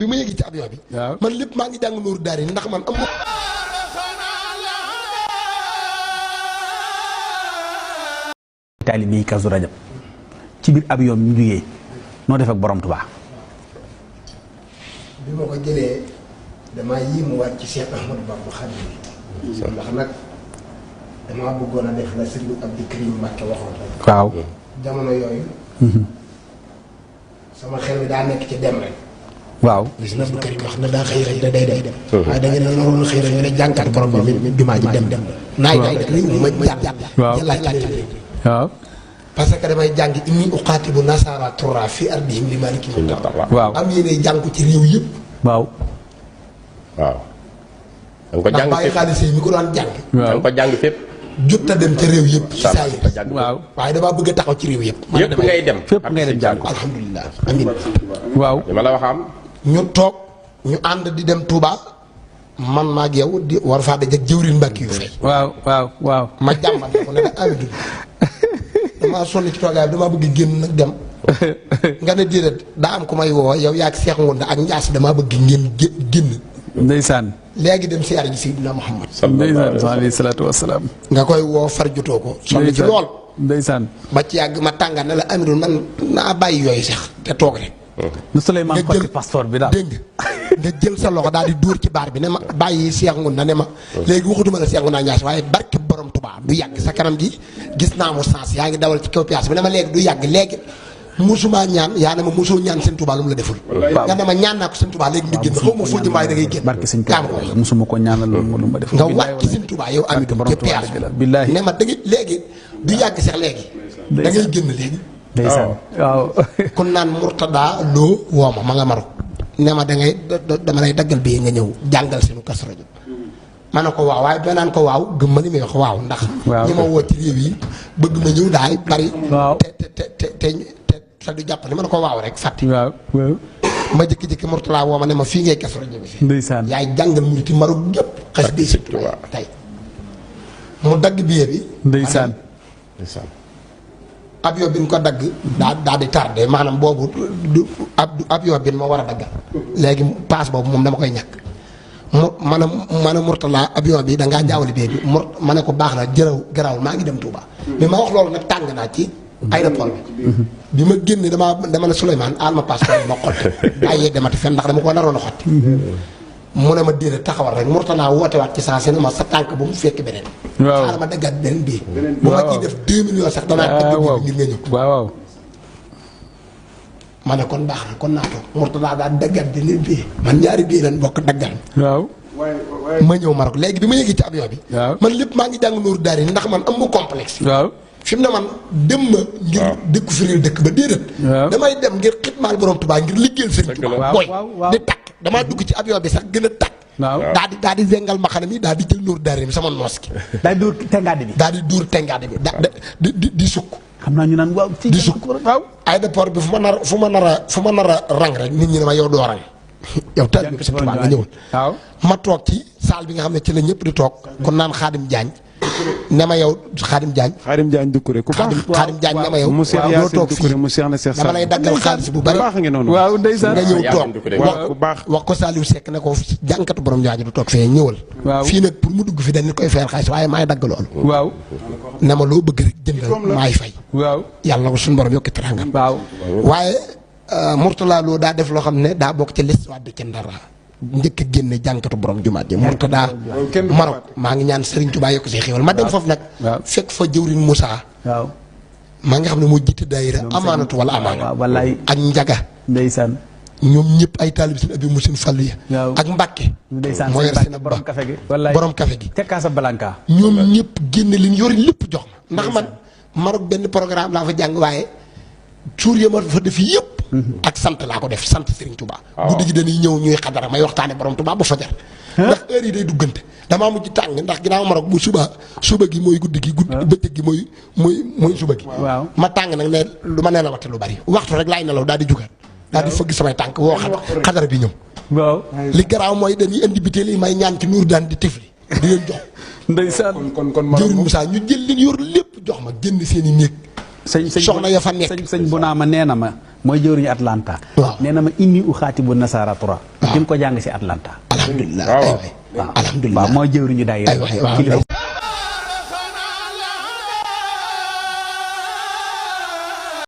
bi ma yëgi ci avion bi man lépp maa ngi jàng Nuuru Daarayni ndax man am taalibe yi Kazu Rajab ci biir avion bi ñu jugee noo def ak borom Tuubaa. bi ma ko jëlee damaa yéemuwaat ci Cheikh Ahmadou Bamba Xaadimu Rasuul ndax nag damaa bëggoon a def la Sëriñ Abdou Karim Mbàkke waxoon rek. waaw jamono yooyu. sama xel mi daa nekk ci dem rek. waaw gis na Abdou Karim wax na daa xëy rek da day dem. waaye da ngeen ne naroon xëy rek ñu ne jànkat borom bi jumaa ji dem. naay naay rek li ma jàll. waaw jëlaat kàttan waaw. parce que damay jàng inni uqaatibu nasaara tura fi ardihim li maliki waaw am yéene jàng ko ci réew yëpp. waaw. waaw. da nga ko jàng ndax bàyyi xaalis yi mi ko daan jàng. da nga ko jàng fépp. jot a dem ca réew yëpp. ci saa yi waaw. waaye damaa bëgg a taxaw ci réew yëpp. yëpp ngay dem. fépp ngay dem jàng ko. alhamdulilah amin. waaw. li ma la wax am. ñu toog ñu ànd di dem Touba man maa ak yow di war faa dajeeg jëwriñ Mbàkke yu fay. waaw waaw waaw. ma jàmbat ko ne la Amidou damaa sonn ci toogaay bi damaa bëgg génn nag dem. nga ne déedéet daa am ku may woo yow yaa ak Seex Ngounda ak Njaas damaa bëgg ngeen génn. ndeysaan. léegi dem siyaare ji Seydina Muhammad. ndeysaan alayhi salaatu wasalaam. nga koy woo far jutoo ko. sonn ci lool. ndeysaan. ba ci yàgg ma tànga ne la Amidou man naa bàyyi yooyu sax te toog rek. nu Souleymane Fati passeport bi daal. dégg nga jël sa loxo daal di dóor ci baar bi ne ma bàyyi Seex Ngounda ne ma. léegi waxutuma la Seex Ngounda Njaas waaye barke borom Tuubaa du yàgg sa kanam gi gis naa mu sens yaa ngi dawal ci kaw piyaas bi ne ma léegi du yàgg léegi musuma ñaan yaa ne ma musoo ñaan seen Tuubaa lu mu la deful. nga ne ma ñaan naa ko seen Tuubaa léegi nga génn xaw ma foo jëm waaye da ngay génn. barke sëñ Tuubaa musuma ko ñaanal lu ma def. nga wàcc seen Tuubaa yow Amidou ci piyaas bi ne ma da ngay léegi du yàgg sax léegi. da ngay génn léegi. ndeysaan waaw. kon naan Murtada loo woo ma nga Maroc ne ma dangay dama lay daggal bi nga ñëw jàngal seenu Kazu Rajab ma ne ko waaw waaye ba naan ko waaw gëm ma li muy wax waaw ndax. ñi ma woo ci réew yi bëgg ma ñëw daay bari. waaw te du jàpp ne ma ne ko waaw rek fàtte. waaw waaw. ma jékki-jékki Murtada woo ma ne ma fii ngay Kazu Rajab bi fii. ndeysaan yaay jàngal mu ci Maroc yëpp. xas bi si tey mu dagg billet bi. ndeysaan. avion bi ñu ko dagg daa di tardé maanaam boobu du avion bi ma war a daggal léegi paas boobu moom dama koy ñàkk ma ne Murtala avion bi da ngaa jaawale bee bi ma ne ko baax na garaawul maa ngi dem Touba. mais ma wax loolu nag tàng naa ci aéroport bi ma génne dama ne Souleymane aal ma passeport ma xotti bàyyee demati fenn ndax dama ko naroon a xotti. mu ne ma déedéet taxawal rek Murtala woote waat ci saa si ne ma sa tànk bu mu fekk beneen. waaw xaaral ma daggaat beneen bii. bu ma ciy def 2 millions sax danaa dagg bii ngir nga ñëw. waaw. ma ne kon baax na kon naa toog Murtala daal daggaat beneen bii. man ñaari bii lañ bokk daggal. waaw. ma ñëw Maroc léegi bi ma yëgee ci avion bi. waaw man lépp maa ngi jàng Nuuru Daarayni ndax man am ma complexe. waaw. fi mu ne man dem ma ngir dëkku firil dëkk ba déedéet. damay dem ngir xitmaal borom Tuubaa ngir liggéeyal Sëriñ Tuubaa booy di takk damaa dugg ci avion bi sax gën a takk. waaw daal di wengal ma xanam yi daal di jël Nuuru Daarayni sama noos gi. daal di dóor tengaade bi. daal di dóor tengaade bi di sukk. xam naa ñu naan waaw. di sukk waaw. aéroport bi fu ma nar a rang rek nit ñi ne ma yow doo rang. yow taal bi Sëriñ Tuubaa nga ñëwul. waaw ma toog ci salle bi nga xam ne ci la ñëpp di toog. kon naan Xaadim Jaañ ne ma yow Xaadim Jaañ. Xaadim Jaañ Dukkure ku baax. Xaadim Jaañ ne ma yow. mu Seex Yaasin Dukkure mu Seex na Seex dama lay daggal xaalis bu bari. baax nga noonu. waaw ndeysaan nga ñëw toog ku baax. wax ko Saliou Seck ne ko jànkatu borom ñaaji du toog fee ñëwal. waaw fii nag pour mu dugg fi dañ koy fayal xaalis waaye maay dagg loolu. waaw. ne ma loo bëgg rek jëndal maay fay. waaw. yàlla na ko suñu borom yokki teraangam. waaw. waaye Murtala Lo daa def loo xam ne daa bokk ci l'histoire de ci Ndar njëkk a génne jànkatu borom jumaat ji Murtada Maroc maa ngi ñaan Serigne Touba yokk see xéwal ma dem foofu nag. fekk fa jëwriñ Moussa. waaw. maa nga xam ne moo jiite daayira amaanatu wala amaana. waaw wallaay. ak Njaga. ndeysaan. ñoom ñëpp ay taalib seen abi mu seen fàllu ya. waaw ak Mbàkke. ndeysaan moo yor seen ab borom café gi. wallaay borom café gi. ca Casablanca. ñoom ñëpp génne li ñu yor lépp jox ma. ndax man Maroc benn programme laa fa jàng waaye suur ya ma fa def yëpp. ak sant laa ko def sant Serigne Touba. guddi gi dañuy ñëw ñuy xadara may waxtaane borom Touba ba fajar. ndax heure yi day duggante damaa mujj tàng ndax ginnaaw Maroc bu suba gi mooy guddi gi. bëccëg gi mooy suba gi. waaw ma tàng nag ne lu ma nelawate lu bari waxtu rek laay nelaw daal di jugaat. daal di fëgg samay tànk woo xadara bi ñëw. waaw. li garaaw mooy dañuy indi biteel yi may ñaan ci nuur daan di tifli di leen jox. ndeysaan. kon jëwriñ Moussa ñu jël li ñu yor lépp jox ma génn seen i néeg soxna ya fa nekk. sëñ bu naa ma nee na ma mooy jëwriñu Atlanta. waaw nee na ma inni u xaati bu nasara tura. waaw di nga ko jàng si Atlanta. alhamdulilah waaw waaw alhamdulilah waaw mooy jëwriñu daayira. aywa waaw.